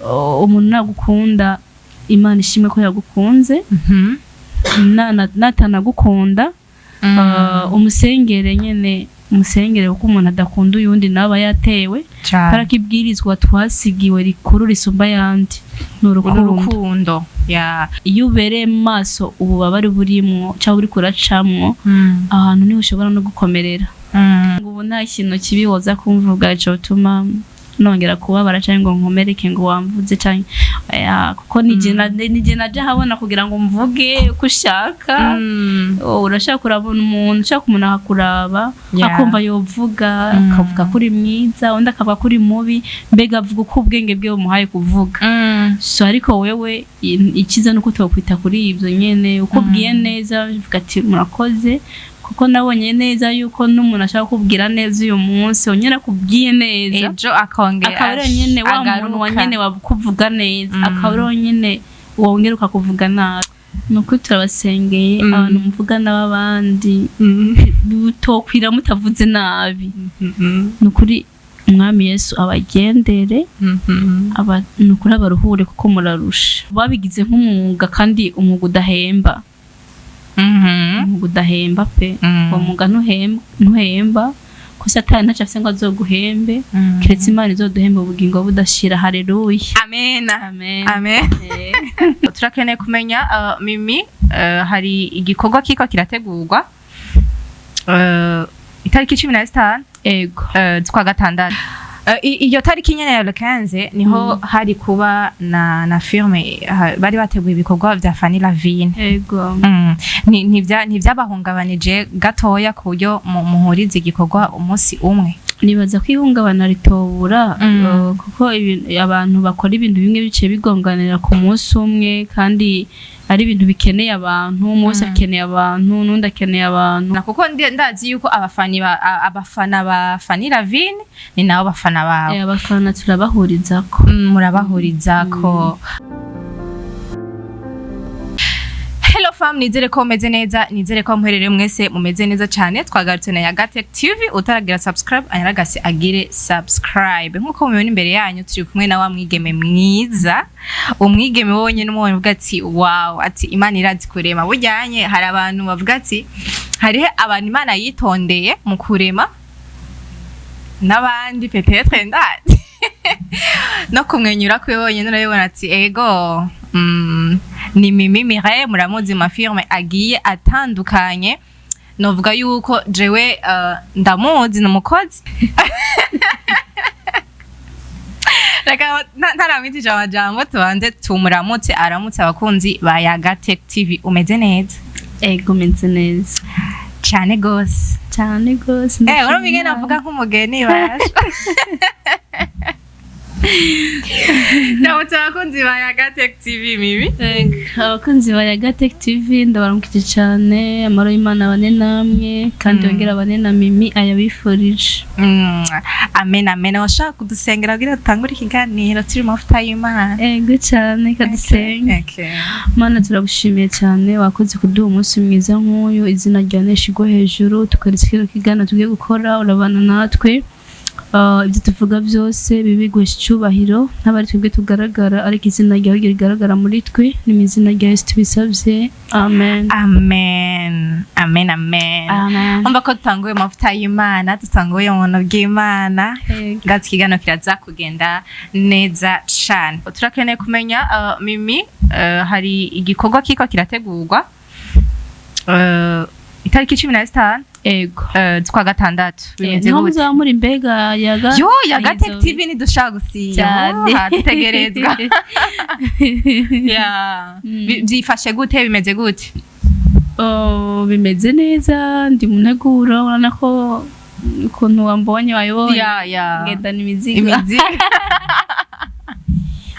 Umuntu nagukunda, Imana ishimwe ko yagukunze. Natanagukunda, umusengere nyene, umusengere, kuko umuntu adakunda uyundi nawe aba yatewe. Cane. Kubera ko ibwirizwa twasigiwe rikuru risumba ayandi ni urukundo. Urukundo ya. Iyo ubereye maso ububabare burimwo cyangwa uriko uracamwo, ahantu niho ushobora no gukomerera. Ngo ubu nta kintu kibi woza kumvuga cotuma nongera kubabara cyangwa ngo nkomereke ngo wamvuze canke oya, kuko nije nije naje habona kugira ngo mvuge uko ushaka. Oh, urashaka urabona umuntu ushaka umuntu akakuraba, akumva yovuga, akavuga ko uri mwiza, undi akavuga ko uri mubi, mbega avuga uko ubwenge bwe bumuhaye kuvuga. So ariko wewe icyiza nuko utokwita kuri ibyo nyene, uko ubwiye neza uvuga ati murakoze, kuko nabonye neza yuko n'umuntu ashaka kubwira neza uyu munsi nyene akubwiye neza, ejo akongera akaba ari nyene wa muntu wa agaruka. nyene wakuvuga neza, akaba ari nyene wongera ukakuvuga nabi. Ni ukuri turabasengeye, abantu muvuga n'abandi butokwira mutavuze nabi. Ni ukuri Umwami Yesu abagendere, aba ni ukuri abaruhure, kuko murarusha. Babigize nk'umwuga, kandi umwuga udahemba, umwuga udahemba pe. Uwo mwuga ntuhemba, ko Satani ntacyo afise ngo azoguhembe, keretse Imana izoduhemba ubugingo budashira. Haleluya. Amen. Amen. Amen. Turakeneye kumenya, Mimi, hari igikorwa kiko kirategurwa itariki 15 z'ukwa gatandatu. Iyo tariki nyene ya le 15 niho hari kuba na filme, bari bateguye ibikorwa vya Fanny Lavine. Ntivyabahungabanije gatoya ku buryo muhuriza igikorwa umunsi umwe? Nibaza ko ihungabana ritobura, kuko abantu bakora ibintu bimwe biciye bigonganira ku munsi umwe, kandi ari ibintu bikeneye abantu, umwe wese akeneye abantu, n'undi akeneye abantu. Na kuko ndazi yuko abafana ba Fanny Lavine ni nabo bafana bawe. Abafana turabahurizako. Murabahurizako. Hello fam, nizere ko mumeze neza, nizere ko muherereye mwese mumeze neza cyane. Twagarutse na Yagatech TV. Utaragira subscribe anyaragase agire subscribe. Nkuko mubibona imbere yanyu, turi kumwe na wa mwigeme mwiza, umwigeme wonyene umubonye uvuga ati wow, ati Imana irazi kurema. Bujyanye hari abantu bavuga ati hariho abantu Imana yitondeye mu kurema, n'abandi peut-être ndazi no kumwenyura kwe wonyene urabibona ati ego. Ni Mimi Mireille, muramuzi mu ma films agiye atandukanye. Novuga yuko jewe ndamuzi, ni umukozi. Reka ntaramwitisha amajambo, tubanze tumuramutse, aramutse abakunzi ba Yagatech TV. Umeze neza? Ego, meze neza. Cane gose. Cyane gose. Urumva ingene avuga nk'umugeni basha. Ndamutse abakunzi ba Yagatech TV, Mimi. Ego, abakunzi ba Yagatech TV ndabaramukije cyane. Amahoro y'Imana abane namwe, kandi yongere abane na Mimi ayabifurije. Amen, amen. Washaka kudusengera kugira dutangure ikiganiro turi mu mavuta y'Imana? Ego cyane, kadusenge. Okay. Mana, turagushimiye cyane, wakoze kuduha umunsi mwiza nk'uyu. Izina ryawe nishigwe hejuru. Tukaretse kino kiganiro tugiye gukora, urabana natwe. Ibyo tuvuga byose bibiguhesha icyubahiro, ntabwo ari twebwe tugaragara, ariko izina ryawe rigaragara muri twe. Ni mu izina rya Yesu tubisabye, amen. Amen, amen, amen. Amen. Umva ko dutanguye mu mavuta y'Imana, dutanguye mu buntu bw'Imana. Ego. Ngazi ikiganiro kiraza kugenda neza cane. Turakeneye kumenya, Mimi, hari igikorwa kiko kirategurwa itariki 15 z'ukwa gatandatu. Bimeze Niho gute? muzaba muri mbega yaga? Yo, Yagatech TV ntidushaka gusiba. Cyane. Dutegerezwa. Yeah. Vyifashe gute, bimeze gute? Oh, bimeze neza, ndi mu nteguro. Urabona ko ukuntu wambonye wayibonye, ngendana imizigo. Imizigo.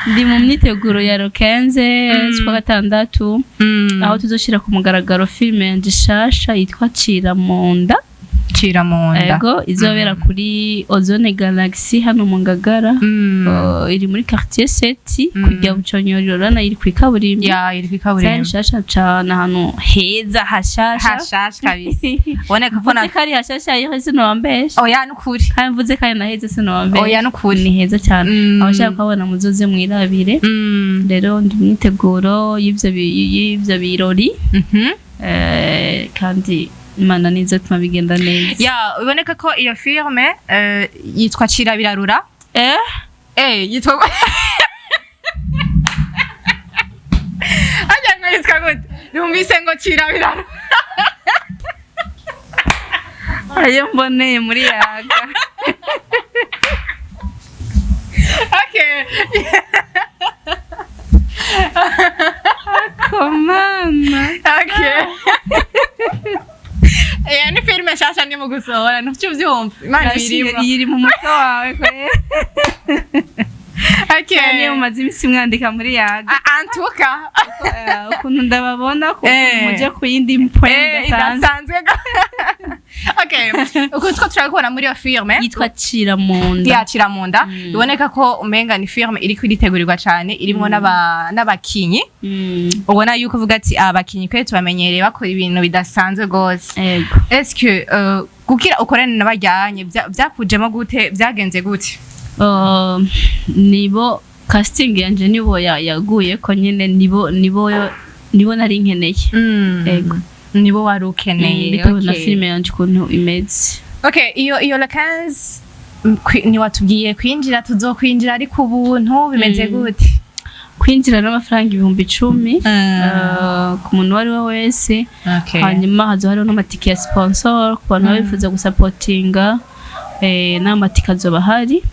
Ndi mu myiteguro ya le 15 z'ukwa gatandatu, aho tuzoshira ku mugaragaro filime yanje shasha yitwa Cira mu nda. Cira mu nda. Ego, izobera kuri Ozone Galaxy hano mu Ngagara. Iri muri quartier 7, kujya Buconyoriro, urabona iri kw'ikaburimbi. Ya, iri Zari kwikaburimbi. nshasha cane, ahantu heza hashasha. Hashasha kabisa, uboneka ko na Mvuze ko ari hashasha iyo sinobambesha. Oya, nukuri. Kandi mvuze ko ari na heza sinobambesha. Oya, nukuri. Ni heza cyane. Abashaka kuhabona muzoze mwirabire. Rero ndi mu myiteguro y'ivyo birori. Kandi Imana nizo tuma bigenda neza. Ya, uboneka ko iyo filme yitwa Cira Birarura. Yitwa Ajya ngo yitwa gute? Numvise ngo Cira Birarura. Ayo mboneye muri Yaga. Okay. Komana. Okay. Ni filme nshasha ndimo gusohora, ntuvyo uvyumva. Imana ibirimo. Iri mu mutwe wawe kwe. Okay. Niyo mumaze iminsi mwandika muri Yaga. Antuka. Ukuntu ndababona ku muje ku yindi point idasanzwe. Idasanzwe. Okay. Uko two turabikubona muri iyo filme. Yitwa Cira mu nda. Ya, Cira mu nda. Biboneka ko umenga ni filme iriko iritegurirwa cane, irimwo n'abakinyi. Ubona yuko uvuga ati aba bakinyi kwe tubamenyereye bakora ibintu bidasanzwe gose. Ego. Est-ce que kugira ukorane n'abajyanye vyakujemo gute, vyagenze gute? Nibo casting yanje, nibo yaguye ko nyene, nibo nari nkeneye. Ego. Nibo wari ukeneye. Bitewe na filime yanje ukuntu imeze. Okay, iyo le 15, ntiwatubwiye kwinjira, tuzokwinjira ariko ubuntu, bimeze gute? Kwinjira n'amafaranga 10,000 ku muntu uwo ari we wese. Hanyuma hazoba hariho n'amatike ya sponsor ku bantu baba bifuza gusapotinga, n'amatike azoba ahari.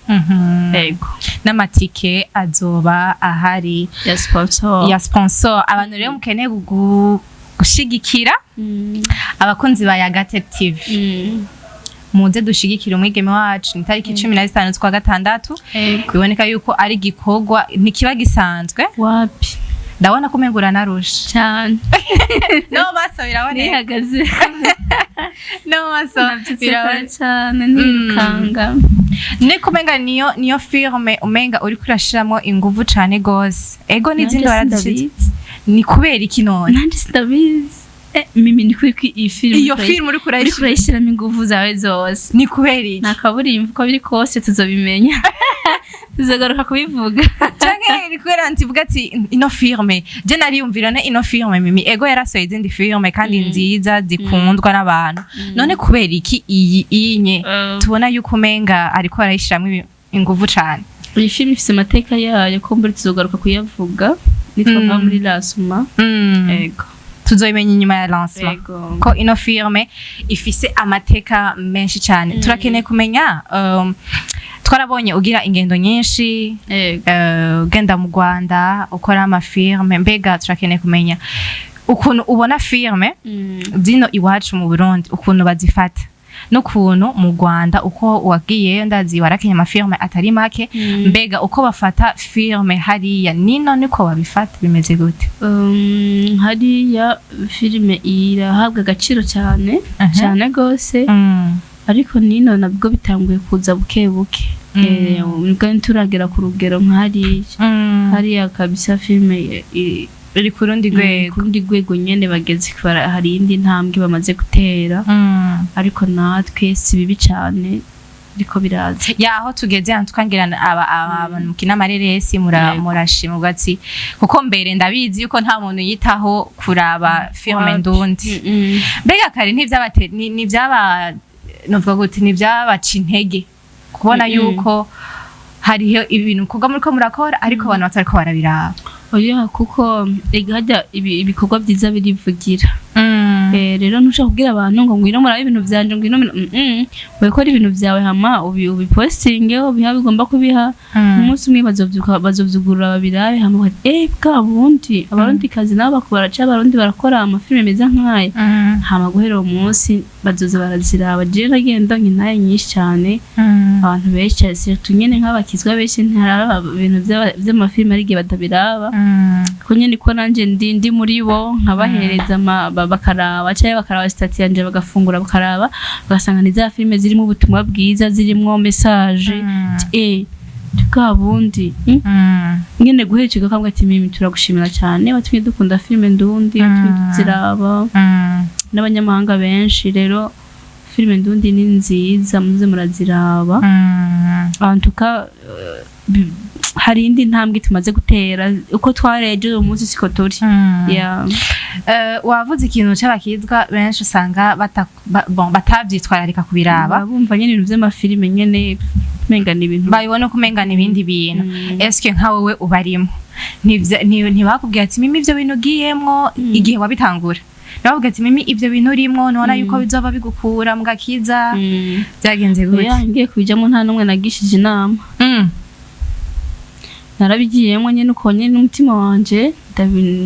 Ego. N'amatike azoba ahari. Ya sponsor. Ya sponsor. Abantu rero mukeneye gushigikira abakunzi ba Yagate TV, muze dushigikire umwigeme wacu. Ni tariki 15 z'ukwa gatandatu. Ego. Biboneka yuko ari igikorwa ntikiba gisanzwe. Wapi. Ndabona ko umengo uranarusha. Cyane. No maso biraboneka. Nihagaze. No maso Nabyutse kare biraboneka. cyane nirukanga. Niko umenga niyo filme umenga uriko urashiramo inguvu cane gose. Ego, n'izindi Nanje warazishize. sindabizi. Ni kubera iki none? Nanje sindabizi. Mimi, ni kuri iyi filime Iyo filme uriko uriko urayishira urayishiramo inguvu zawe zose. Ni kubera iki? Nta kaburimbo, uko biri kose tuzobimenya, tuzagaruka kubivuga. Canke ni kubera ntivuga ati ino filme je nariyumvira ne ino filme Mimi, ego yarasohoye izindi filme kandi nziza zikundwa n'abantu, none kubera iki iyi inye tubona yuko umenga ariko arayishiramwo inguvu cane? Iyi filime ifise amateka yayo, ko mbere tuzogaruka kuyavuga nitwava muri lancement. Ego. Tuzobimenya inyuma ya lancement. Ego. Ko ino filme ifise amateka menshi cyane. Turakeneye kumenya, twarabonye ugira ingendo nyinshi, Ego. ugenda mu Rwanda ukora amafilme. Mbega turakeneye kumenya ukuntu ubona filme zino iwacu mu Burundi, ukuntu bazifata n'ukuntu mu Rwanda uko wagiyeyo, ndazi warakenye amafilme atari make. Mbega uko bafata filme hariya nino niko babifata, bimeze gute? Hariya filime irahabwa agaciro cyane, cyane gose. Ariko nino nabwo bitanguye kuza buke buke. Nibwo ntituragera ku rugero nk'hariya. Hariya kabisa filime iri ku rundi rwego. Ku rundi rwego nyene bageze, hari iyindi ntambwe bamaze gutera. Ariko natwe si bibi cyane, ariko biraza. Ya, aho tugeze hano twangira abantu mukina amareresi murashima ugatsi, kuko mbere ndabizi yuko nta muntu yitaho kuraba filme Wapi. ndundi. Mbega kare ntivyabate ntivyaba, novuga gute, ntivyabaca intege kubona yuko hariho ibintu bikorwa muriko murakora ariko abantu batariko barabiraba? Oya, kuko ega harya ibikorwa byiza birivugira. Rero ntushaka kubwira abantu ngo ngwino murabe ibintu vyanje, ngwino wekora ibintu vyawe, hama ubipostinge, ubiha bigomba kubiha. Umunsi umwe bazovyuka bazovyugurura babirabe, hama bati bwa bundi abarundi kazi nabo bakora ca abarundi barakora amafilme meza nk'aya. Hama guhera uwo munsi bazoza baraziraba. Jewe nagiye ndonka intahe nyinshi cane. Abantu benshi cyane, surtout nyene nk'abakizwa benshi ntiharaba ibintu vy'amafilme, ari igihe batabiraba. Ko nyene ko nanje ndi muri bo, nkabahereza bakaraba canke bakaraba statut yanje, bagafungura bakaraba, bagasanga ni za filime zirimo ubutumwa bwiza, zirimwo message. Bwa bundi, Nyene guherekeza kambwa ati: "Mimi, turagushimira cyane, watumye dukunda filime ndundi, watumye tuziraba n'abanyamahanga benshi." Rero filime ndundi ni nziza, muze muraziraba. En tout cas, hari indi ntambwe tumaze gutera. Uko twareje uyu munsi siko turi. Yeah. Wavuze ikintu c'abakizwa benshi usanga bon, batavyitwararika kubiraba. Baba bumva nyene ibintu vy'amafilime nyene umenga ni ibintu babibona ko umenga ni ibindi bintu. Eske nka wowe ubarimo, ntibakubwiye ati: "Mimi, ivyo bintu ugiyemwo", igihe wabitangura ntibakubwiye ati: "Mimi, ivyo bintu urimwo ntubona yuko bizoba bigukura mu gakiza"? Byagenze gute? Oya, ngiye kubijamo nta n'umwe nagishije inama. Narabigiyemo nyene uko nyene n'umutima wanje,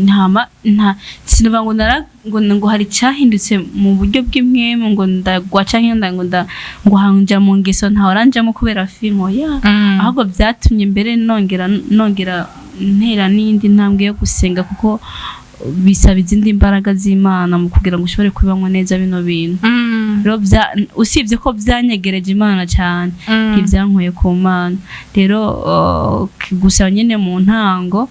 ntama nta sinovuga ngo nara ngo hari icyahindutse mu buryo bw'impwemu, ngo ndagwa canke nda ngo nda ngo hanja mu ngeso ntahora njamo kubera filime, oya. Ahubwo byatumye mbere nongera ntera n'iyindi ntambwe yo gusenga, kuko bisaba izindi mbaraga z'Imana mu kugira ngo ushobore kubibamwo neza bino bintu. Rero usibye ko byanyegereje Imana cyane, ntibyankuye ku Mana. Rero gusa nyine mu ntango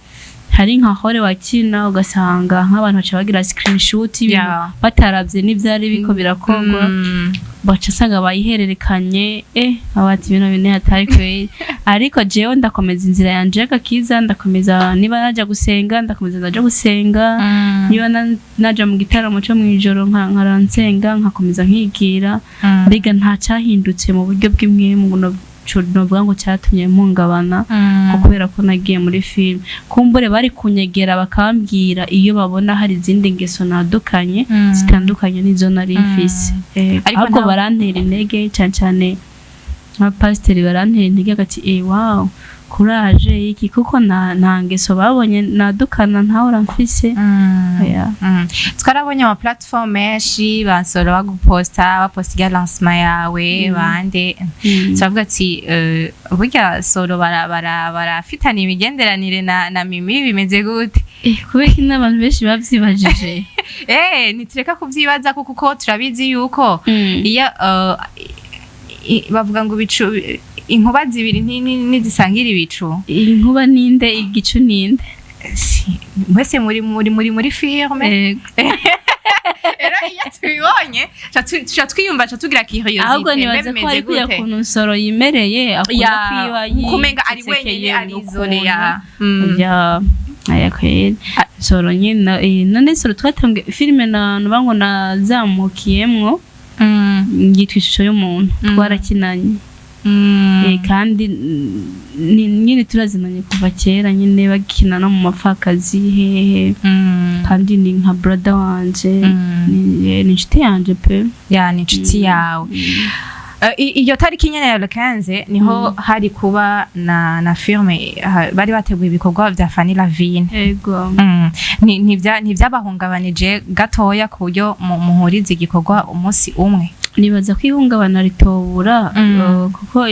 hari nka hore wakina ugasanga nk'abantu baca bagira screenshot y'ibintu bataravye n'ivyari biko birakorwa, baca usanga bayihererekanye, ati bino bintu hatari kweri. Ariko jewe ndakomeza inzira yanje y'agakiza, ndakomeza. Niba naja gusenga, ndakomeza ndaja gusenga. Niba naja mu gitaramo co mw'ijoro, nkaransenga, nkakomeza nkigira. Mbega nta cyahindutse mu buryo bw'impwemu ngo novuga ngo cyatumye mpungabana ko kubera ko nagiye muri filime. Kumbure bari kunyegera bakambwira iyo babona hari izindi ngeso nadukanye zitandukanye n'izo nari mfise. Ariko Ahubwo barantera intege cyane cyane, nka pasiteri barantera intege agati: "Wow, courage iki", kuko nta ngeso babonye nadukana ntahora mfise. Oya. Twarabonye ama platform menshi bansora baguposta, baposta irya lancement yawe bande. Turavuga ati burya Soro barafitanye imigenderanire na Mimi, bimeze gute? Kubera ko n'abantu benshi bavyibajije. Ntitureka kuvyibaza kuko turabizi yuko iyo bavuga ngo ibicu, inkuba zibiri ntizisangira ibicu. Inkuba ninde, igicu ninde? Mwese muri filme. Rero iyo tubibonye tuca twiyumva, ca tugira curiosité. Ahubwo mbe nibaza ko bimeze ari kuriya gute? kuntu Nsoro yimereye, akunda kwiba kumenga ari wenyene, yicecekeye ari isolé ya ukuntu. Ya, aya kweri Nsoro nyine, none Nsoro twatangiye filime na nuba ngo nazamukiyemwo yitwa Ishusho y'Umuntu. Twarakinanye. Kandi nyine turazinanye kuva kera nyine, bakina no mu Mapfakazi hehe. Kandi ni nka brother wanje. Ni inshuti yanje pe. Ya, ni inshuti yawe. Iyo tariki nyene ya le 15 niho hari kuba na filme, bari bateguye ibikorwa vya Fanny Lavine. Ego. Ntivyabahungabanije gatoya ku buryo muhuriza igikorwa umunsi umwe? Nibaza ko ihungabana ritobura, kuko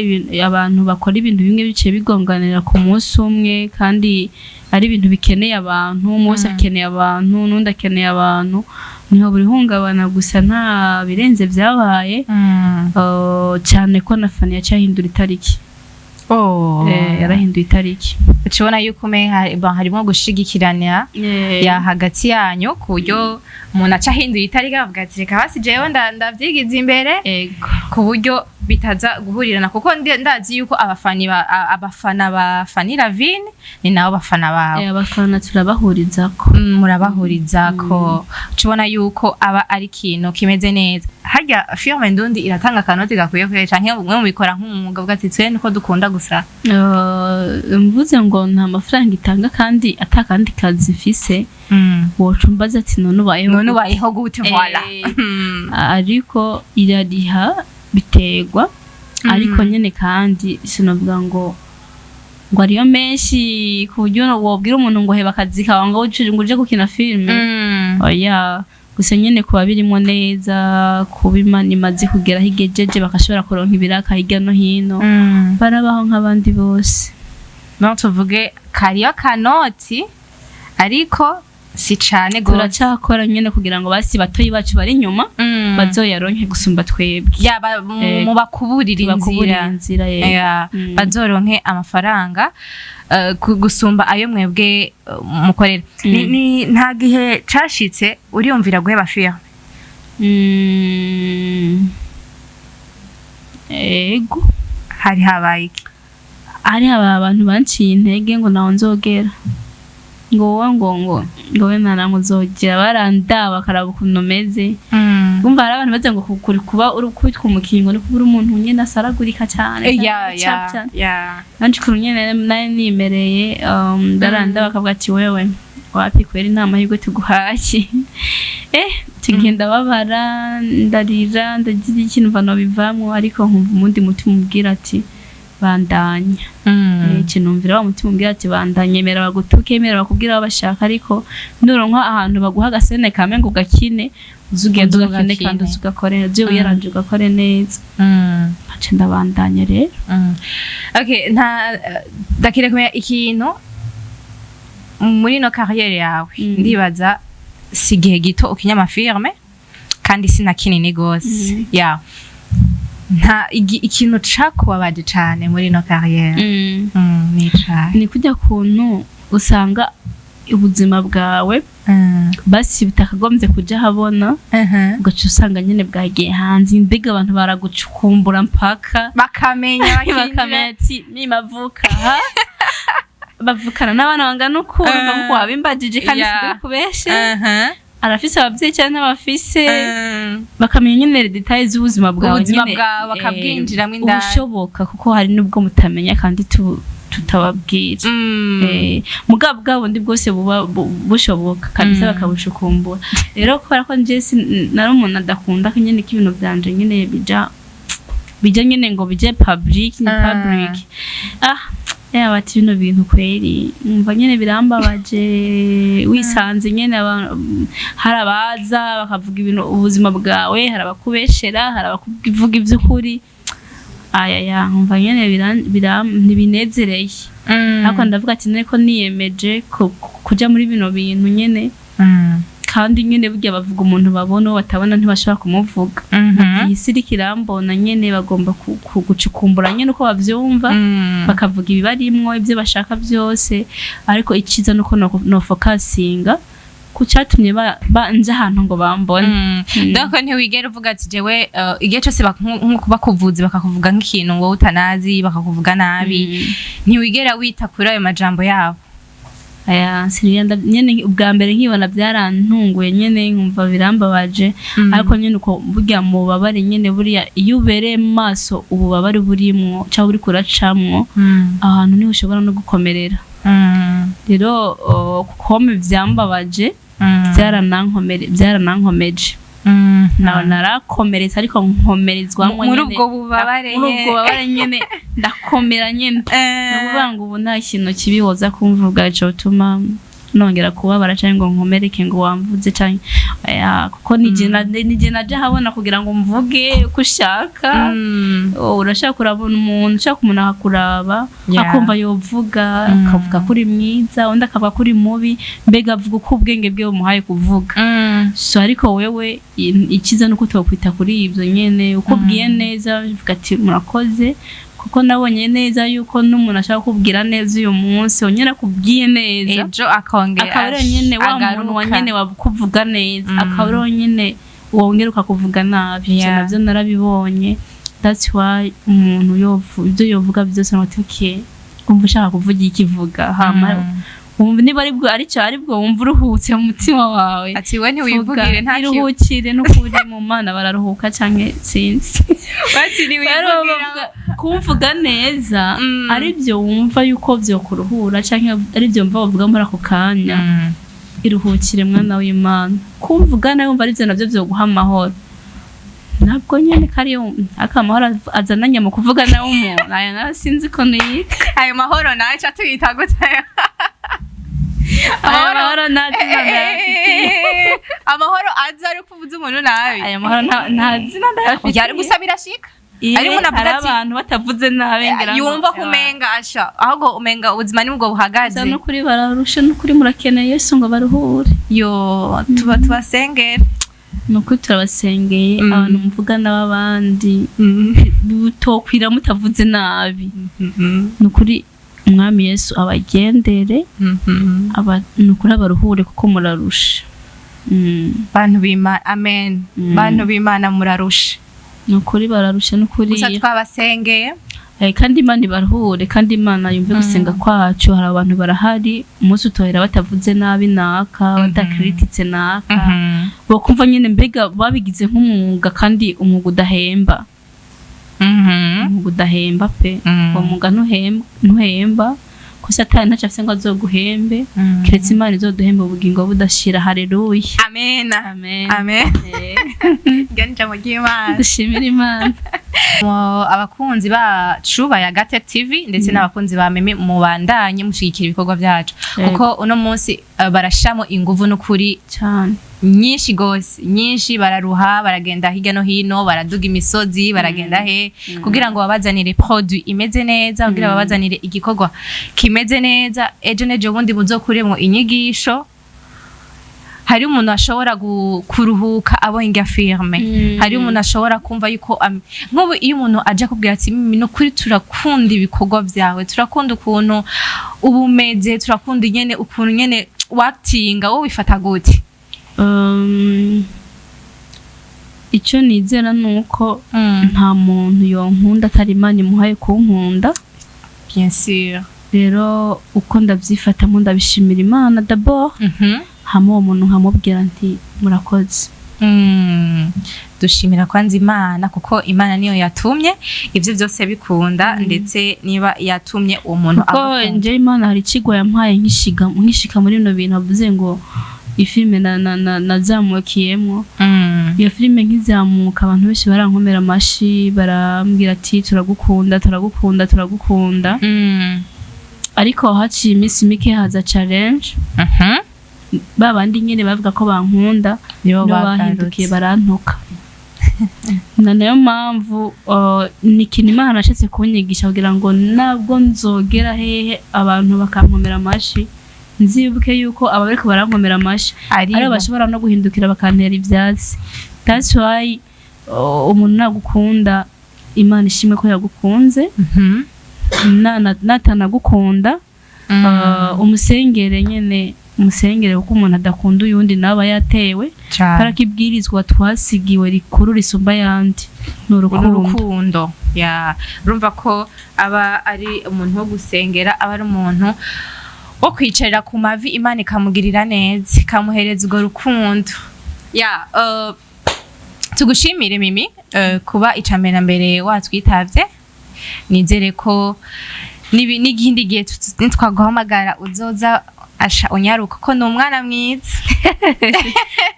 abantu bakora ibintu bimwe biciye bigonganira ku munsi umwe, kandi ari ibintu bikeneye abantu, umwe wese akeneye abantu n'undi akeneye abantu, niho buri hungabana. Gusa nta birenze byabaye, cyane ko na Fanny yaciye ahindura itariki. Oh. Yarahinduye itariki. Ucibona yuko bon, harimo gushigikirana ya hagati yanyu, ku buryo umuntu aca ahinduye itariki akavuga ati: "Reka basi jewe ndavyigiza imbere", ku buryo bitaza guhurirana, kuko ndazi yuko abafana ba Fanny Lavine ni nabo bafana bawe. Abafana turabahurizako. Murabahurizako. Ucibona yuko aba ari ikintu kimeze neza. Harya filme ndundi iratanga akanoti gakwiye kwiye, canke mwe mubikora nk'umwuga, uvuga ati: "Twe niko dukunda gusa"? Mvuze ngo nta mafaranga itanga kandi atakandi kazi mfise, woca umbaza ati: "None ubayeho None gute?" ubayeho gute? Voilà. Ariko irariha, biterwa. Ariko nyene kandi sinovuga ngo ariyo menshi ku buryo wobwira umuntu ngo heba akazi kawe ngo uje gukina filime. Oya, gusa nyene kuba birimwo neza, kuba Imana imaze kugera aho igejeje, bagashobora kuronka ibiraka hirya no hino, barabaho nk'abandi bose. No tuvuge kariyo kanoti. Ariko si cane gose. Turacakora nyene kugira ngo basi batoyi bacu bari inyuma bazoyaronke gusumba twebwe. Yaba mu bakuburira bakuburira inzira. Inzira, yego. Ya, bazoronke amafaranga gusumba ayo mwebwe mukorera. Ni nta gihe cashitse uriyumvira guheba film? Ego. Hari habaye iki? Hari haba abantu banciye intege ngo naho nzogera, ngo wowe ngo we nta namwe uzogera. Barandaba bakaraba ukuntu meze. Umva, hari abantu baza ngo kuri kuba uri kwitwa umukinyi ngo ni kuba uri umuntu nyene asaragurika cane cane. Nanje ukuntu nyene nari nimereye, barandaba bakavuga ati: "Wewe wapi kweri, nta mahirwe tuguhaye." Tugenda babara, ndarira, ndagira ikintu mva nobivamwo, ariko nkumva umundi mutima umbwira ati: "Bandanya." Ikintu numvira wa mutima umbwira ati: "Bandanya, emera bagutuke, emera bakubwira aho bashaka, ariko nuronka ahantu baguha agasene kamwe ngo ugakine, uze ugende Uze ugakine ugakine. kandi uze ugakore, uze wiyaranje ugakore neza." Nca ndabandanya rero. Okay, nta ndakire kumenya ikintu muri no carrière yawe. Ndibaza si igihe gito ukinya ama films, kandi si na kinini gose. Ya, nta ikintu cakubabaje cane muri no carrière ni icahe? Ni kujya kuntu usanga ubuzima bwawe basi butakagombye kuja habona, ugaca usanga nyene bwagiye hanze, mbega abantu baragucukumbura mpaka bakamenya, bakinjira. Bakamenya ati nimavuka aha bavukana n'abana bangana uku, urumva nkuko wabimbajije kandi sindi kubeshe, arafise abavyeyi cyangwa ntabafise, bakamenya nyene détails z'ubuzima bwawe Ubuzima nyene, bwawe bakabwinjiramwo indani. Ubushoboka, kuko hari n'ubwo mutamenya kandi tutababwira. Mugabo bwa bundi bwose buba bushoboka kabisa, bakabushukumbura rero. Kubera ko nje nari umuntu adakunda ko nyene ko ibintu vyanje nyene bija nyene ngo bije public, ni public. Yaba ati bino bintu kweri umva nyene birambabaje, wisanze nyene hari abaza bakavuga ibintu ubuzima bwawe, hari abakubeshera, hari abakuvuga ivy'ukuri. Aya ya nkumva nyene ntibinezereye. Ariko ndavuga ati niko niyemeje kuja muri bino bintu nyene, kandi nyene burya bavuga umuntu babona, uwo batabona ntibashobora kumuvuga. Iyi si iriko irambona nyene, bagomba gucukumbura nyene uko bavyumva, bakavuga ibibarimwo, ibyo bashaka byose. Ariko iciza nuko nofokasinga ku catumye nja ahantu ngo bambone. Donc ntiwigera uvuga ati jewe igihe cyose nko bakuvuze, bakakuvuga nk'ikintu ngo utanazi, bakakuvuga nabi, ntiwigera wita kuri ayo majambo yabo? Aya, sinigenda nyene. Ubwa mbere nkibona byarantunguye nyene, nkumva birambabaje. Ariko nyene uko burya mu bubabare nyene, buriya iyo ubereye maso ububabare burimwo cyangwa uriko uracamwo, ahantu niho ushobora no gukomerera. Rero kome vyambabaje, byaranankomeje. Narakomeretse, ariko nkomerezwamwo Muri nyene. ubwo bubabare. Muri ubwo bubabare nyene ndakomera nyene. Ni ukuvuga ngo ubu nta kintu kibi woza kumvuga cotuma nongera kubabara canke ngo nkomereke ngo wamvuze canke oya, kuko nije naje habona kugira ngo mvuge uko ushaka. Oh, urashaka kurabona umuntu, ushaka umuntu akakuraba, akumva yovuga, akavuga ko uri mwiza, undi akavuga ko uri mubi, mbega avuga uko ubwenge bwe bumuhaye kuvuga. So ariko wewe ikiza nuko utokwita kuri ibyo nyene. Uko ubwiye neza, uvuga ati: "Murakoze," kuko nabonye neza yuko n'umuntu ashaka kubwira neza uyu munsi, nyene akubwiye neza, ejo akongera akaba ari nyene wa muntu wa agaruka. nyene wakuvuga neza, akaba ari nyene wongera ukakuvuga nabi. Ivyo navyo narabibonye. That's why umuntu ibyo yovuga byose ngo ati: "Okay, wumva ushaka kuvuga iki, vuga." Hama wumva niba aribwo aricyo, aribwo wumva uruhutse mu mutima wawe. Ati we ntiwivugire, nta kibazo. Iruhukire n'ukuri mu Mana bararuhuka canke sinzi. Bati Rero ntiwivugire. bavuga kumvuga neza, aribyo wumva yuko vyokuruhura canke aribyo wumva bavuga muri ako kanya, iruhukire mwana w'Imana. Kumvuga nawe wumva aribyo navyo vyoguha amahoro, ntabwo nyene kariyo akamahoro azananye mu kuvuga nawe umuntu aya nawe sinzi ukuntu yitwa. Ayo mahoro nawe ca tuyita gute? Ayo mahoro nta zina ndayafitiye. Amahoro aza ari uko uvuze umuntu nabi. Ayo mahoro nta zina ndayafitiye. Yari gusa birashika. Hari umuntu avuga Hari ati abantu batavuze nabi ngira ngo yumva ko umenga asha, ahubwo umenga ubuzima nibwo buhagaze. Gusa n'ukuri bararusha, n'ukuri murakeneye Yesu ngo baruhure. Yo, tuba tubasengera. Ni ukuri turabasengeye. Abantu muvuga n'abandi butokwira mutavuze nabi, ni ukuri Umwami Yesu abagendere, ni ukuri abaruhure kuko murarusha. Bantu b'Imana, amen. Bantu b'Imana, murarusha. Ni ukuri bararusha, ni ukuri. Gusa twabasengeye. Kandi Imana ibaruhure, kandi Imana yumve gusenga kwacu. Hari abantu barahari, umunsi utohera batavuze nabi naka, batakirititse naka, bokumva nyine mbega babigize nk'umwuga, kandi umwuga udahemba. Umwuga udahemba pe. Uwo mwuga ntuhemba ko Satani ntacyo afise ngo azoguhembe, keretse Imana izoduhemba ubugingo budashira. Haleluya. Amen. Amen. Amen. Iryo ni ijambo ry'Imana. Dushimire Imana. Abakunzi bacu ba Yagatec TV ndetse n'abakunzi ba Mimi, mubandanye mushigikira ibikorwa byacu, kuko uno munsi barashamo inguvu n'ukuri cyane. nyinshi gose, nyinshi. Bararuha, baragenda hirya no hino, baraduga imisozi, baragenda he kugira ngo babazanire produit imeze neza, kugira babazanire igikorwa kimeze neza. Ejo n'ejo bundi muzokuremwo inyigisho. Hari umuntu ashobora kuruhuka abonye irya filme. Hari umuntu ashobora kumva yuko nk'ubu iyo umuntu aje akubwira ati: "Mimi, ni ukuri turakunda ibikorwa byawe, turakunda ukuntu uba umeze, turakunda nyene ukuntu nyene wakitinga," wowe wifata gute? Icyo nizera ni uko nta muntu yonkunda atari Imana imuhaye kunkunda. Bien sûr. Rero uko ndabyifatamo, ndabishimira Imana d'abord, hama uwo muntu nkamubwira nti: "Murakoze." Dushimira kwanza Imana, kuko Imana niyo yatumye ivyo byose bikunda, ndetse niba yatumye uwo muntu Kuko agukunda. njyewe Imana hari ikigwa yampaye nkishika muri bino bintu, avuze ngo ifilme nazamukiyemwo. Iyo filime nkizamuka, abantu benshi barankomera amashi, barambwira ati: "Turagukunda, turagukunda, turagukunda." Ariko haciye iminsi mike haza challenge. Ba bandi nyene bavuga ko bankunda nibo nibo bahindukiye bagarutse barantuka. Na nayo mpamvu ni ikintu Imana yashatse kunyigisha kugira ngo nabwo nzogera hehe abantu bakankomera amashi, nzibuke yuko aba bariko barankomera amashi ari aribo bashobora no guhindukira bakantera ivyatsi. That's why umuntu nagukunda, Imana ishimwe ko yagukunze. Natanagukunda, umusengere nyene, umusengere, kuko umuntu adakunda uyundi nawe aba yatewe. Cyane. Kubera ko ibwirizwa twasigiwe rikuru risumba ayandi ni urukundo. Urukundo. Ya, urumva ko aba ari umuntu wo gusengera, aba ari umuntu wo kwicarira ku mavi, Imana ikamugirira neza, ikamuhereza urwo rukundo. Ya, tugushimire Mimi, kuba icambere na mbere watwitavye. Nizere ko n'ikindi gihe nitwaguhamagara uzoza asha unyaruka, ko ni umwana mwiza.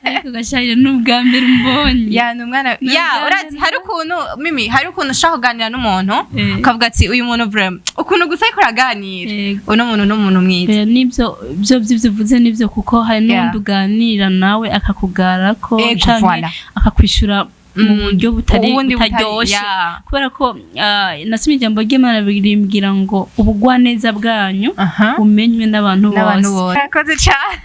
Ariko gashayire ni ubwa mbere umbonye. Ya, ni umwana Ni ya ubwa urazi mbere. Hari ukuntu, Mimi, hari ukuntu ushaka kuganira n'umuntu ukavuga ati: "Uyu muntu vraiment, ukuntu gusa ariko uraganira, uno muntu ni umuntu mwiza." Nibyo byo by'ibyo uvuze nibyo, kuko hari n'undi uganira nawe akakugara ko canke voilà. akakwishura mu buryo butari Ubundi butaryoshe. Ya. Kubera ko nasomye ijambo ry'Imana rimbwira ngo ubugwaneza bwanyu bumenywe n'abantu n'abantu bose. bose. Murakoze cyane,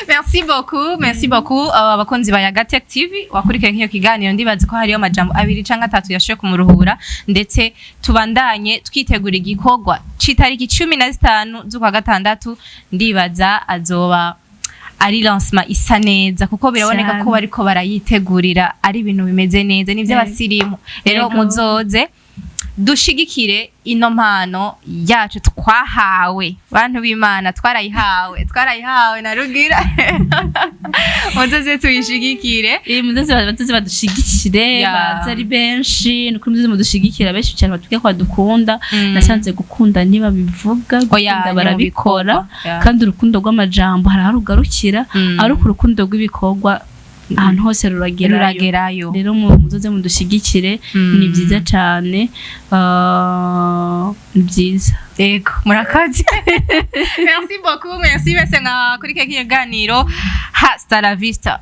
merci beaucoup, merci beaucoup. Abakunzi ba Yagatech TV wakurikiye nk'iyo kiganiro, ndibaza ko hariyo amajambo abiri canke atatu yashoboye kumuruhura, ndetse tubandanye twitegura igikorwa c'itariki 15 z'ukwa gatandatu. Ndibaza azoba ari lancement isa neza, kuko biraboneka Cyane. ko bariko barayitegurira, ari ibintu bimeze neza, ni ivy'abasirimu. Rero muzoze dushigikire ino mpano yacu twahawe. Bantu b'Imana, twarayihawe, twarayihawe na Rugira, muzoze tuyishigikire. Muzoze bazoze badushigikire. Baze ari benshi, ni ukuri muzoze mudushigikira benshi cyane, batubwire ko badukunda. Nasanze gukunda ntibabivuga, Oya, gukunda ni mu barabikora. bikorwa. Ya. Kandi urukundo rw'amajambo hari aho rugarukira, ariko urukundo rw'ibikorwa ahantu hose ruragerayo. Ruragerayo. Rero muzoze mudushigikire. Ni byiza cyane, ni byiza. Yego, murakoze, merci beaucoup, merci bese nka kuri kino kiganiro. Hasta la vista.